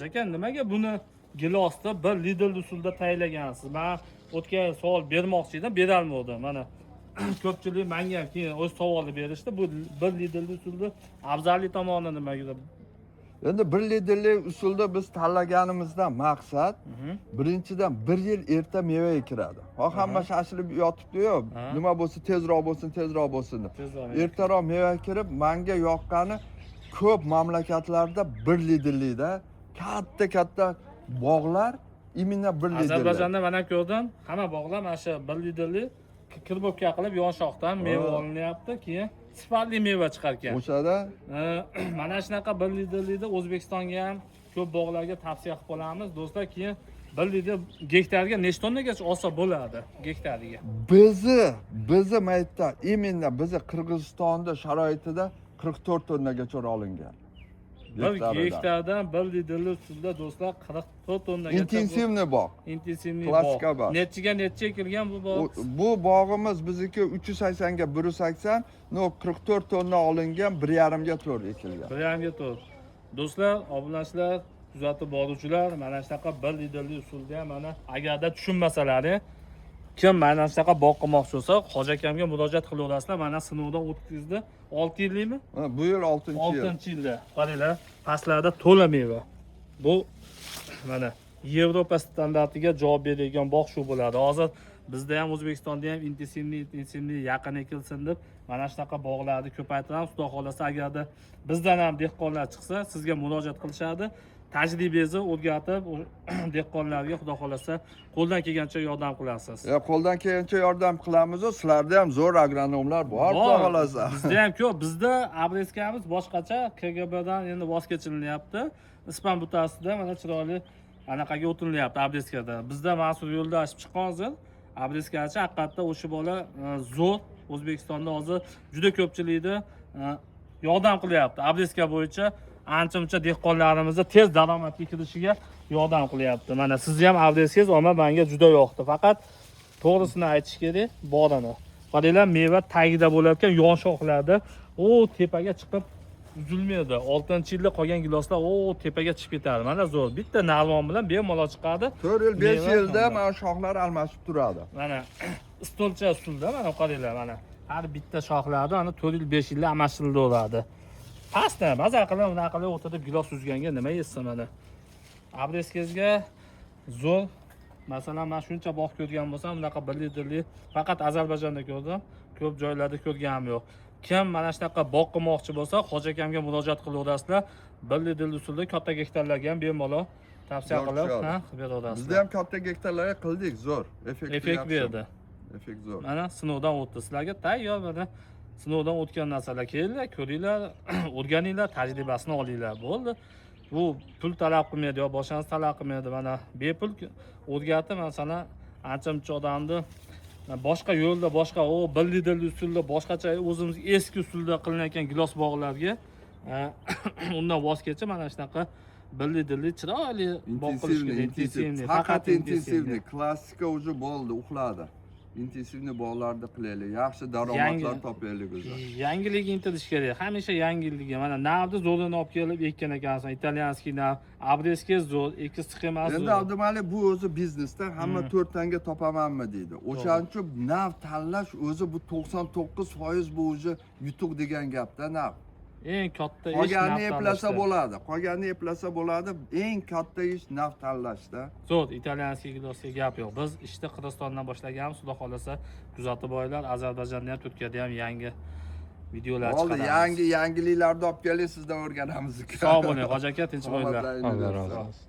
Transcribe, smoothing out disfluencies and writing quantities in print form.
Aka, nimaga buni gilosda bir Lidl usulida tayyorlagansiz? Man o'tgan savol bermoqchi edim, berolmadim. Mana ko'pchilik menga ham keyin o'z savolni berishdi. Bu bir Lidl usulida afzallik tomoni nimaga? Endi bir liderli usulda biz tanlaganimizdan maqsad, birinchidan, bir yil erta mevaga kiradi. Ha, hamma shoshilib yotibdi-yu, nima bo'lsa tezroq bo'lsin, tezroq bo'lsin deb. Tezroq. Ertaroq meva kirib, manga yoqqani, ko'p mamlakatlarda bir liderlikda katta katta bog'lar, именно bir liderlik. Ozarbayjonda mana ko'rdim, hamma bog'lar mana shu bir liderli кирловка qilib, yon shoxdan meva olinyapti, keyin sifatli meva chiqar ekan. O'shada. Mana shunaqa bir liderlikni O'zbekistonga ham ko'p bog'larga tavsiya qilib qolamiz, do'stlar. Keyin bir lider gektarga necha tonnagacha olsa bo'ladi gektariga? Bizni maytda, именно bizni Qirg'izistonda sharoitida 44 tonnagacha olingan. Bir Gektarida. gektardan bir liderli usulda, do'stlar, 44 tonnagacha. Интенсивный bog'. Интенсивный Klassika bog'. Bog'. Nechiga necha ekilgan bu bog'? Bu bog'imiz bizniki 380 ga 180, но 44 tonna olingan, 1,5 ga 4 ekilgan. 1,5 ga 4. Do'stlar, obunachilar, kuzatib boruvchilar, mana shunaqa bir liderli usulda ham, mana agarda tushunmasalaring, kim mana shunaqa bog' qilmoqchi bo'lsa, Hoji akamga murojaat qilaverasizlar. Mana sinovdan o'tkazdi. 6 yillikmi? Ha, bu yil 6-yil. 6-yilda. Qaranglar, pastlarda to'la meva. Bu mana Yevropa standartiga javob beradigan bog' shu bo'ladi. Hozir bizda ham, O'zbekistonda ham интенсивный yaqin ekilsin deb mana shunaqa bog'larni ko'paytiramiz. Xudo xohlasa, agarda bizdan ham dehqonlar chiqsa, sizga murojaat qilishadi. Tajribangizni o'rgatib, dehqonlarga, xudo xohlasa, qo'ldan kelgancha yordam qilasiz. Ya, qo'ldan kelgancha yordam qilamiz. Sizlarda ham zo'r agronomlar bor, xudo xohlasa. Bizda ham ko'p. Bizda обрезка miz boshqacha, КГБ dan endi voz kechilyapti. Ispan butasida mana chiroyli anaqaga o'tinilyapti обрезка da. Bizda Mansur Yo'ldashev chiqqan hozir обрезка chi. Haqiqatda o'sha bola zo'r. O'zbekistonda hozir juda ko'pchilikni yordam qilyapti обрезка bo'yicha. Ancha muncha dehqonlarimizni tez daromadga kirishiga yordam qilyapti. Mana sizni ham обрезка ngiz omma manga juda yoqdi. Faqat to'g'risini aytish kerak, borini qaranglar, meva tagida bo'layotgan yon shoxlarda u tepaga chiqib uzilmaydi. 6-yilda qolgan giloslar u tepaga chiqib ketadi. Mana zo'r, bitta narvon bilan bemalol chiqadi. 4 yil, 5 Meva yilda hamda. Mana shoxlar almashib turadi. Mana stolcha usulda, mana qaranglar, mana har bitta shoxlarni mana 4 yil, 5 yilda almashtirilaveradi. Pastda maza qilib, unaqa qilib o'tirib gilos uzganga nima yetsin? Mana обрезка ngizga zo'r. Masalan, man shuncha bog' ko'rgan bo'lsam, bunaqa bir litrli faqat Ozarbayjonda ko'rdim, ko'p joylarda ko'rganim yo'q. Kim mana shunaqa bog' qilmoqchi bo'lsa, Hoji akamga murojaat qilaverasizlar. Bir litrli usulda katta gektarlarga ham bemalol tavsiya Zo'r qilib tushadi. Ha, qilib beraverasizlar. Bizda ham katta gektarlarga qildik, zo'r. Effekt Effekt yaxshi. berdi. Effekt zo'r. Mana sinovdan o'tdi, sizlarga tayyor. Mana sinovdan o'tgan narsalar, kelinglar, ko'ringlar, o'rganinglar, tajribasini olinglar, bo'ldi. Bu pul talab qilmaydi yo boshqani talab qilmaydi. Mana bepul o'rgatib, masalan, ancha muncha odamni boshqa yo'lda, boshqa u bir litrli usulda, boshqacha o'zimiz eski usulda qilinayotgan gilos bog'larga undan voz kechib, mana shunaqa bir litrli chiroyli bog' qilish Интенсивный, kerak. Интенсив. Интенсивный, Faqat интенсивный. Klassika уже bo'ldi, uxladi. Интенсивный bog'larda qilaylik, yaxshi daromadlar topaylik o'zi. Yangilikka intilish kerak, hamisha yangilikka. Mana navni zo'rini olib kelib ekkan ekansan, итальянский nav. Обрезка zo'r, ikki sxemasi Endi, zo'r. Abdumalik, bu o'zi biznesda hamma to'rttanga topamanmi deydi. O'shaning uchun nav tanlash o'zi bu 99%, bu уже yutuq degan gapda nav. Eng katta ish Qolganini nav eplasa tanlashda. bo'ladi. Qolganini eplasa bo'ladi. Eng katta ish nav tanlashda. Zo'r, итальянский gilosga gap yo'q. Biz ishni Qirg'izistondan boshlaganmiz, xudo xohlasa, kuzatib boringlar, Ozarbayjonda ham, Turkiyada ham yangi videolar Bo'ldi, chiqaramiz. Yangi yangiliklarni olib keling, sizdan o'rganamiz. Sog' bo'ling, Hoji aka, tinch bo'linglar. Omadlaringni Alloh bersin. rozi bo'lsin.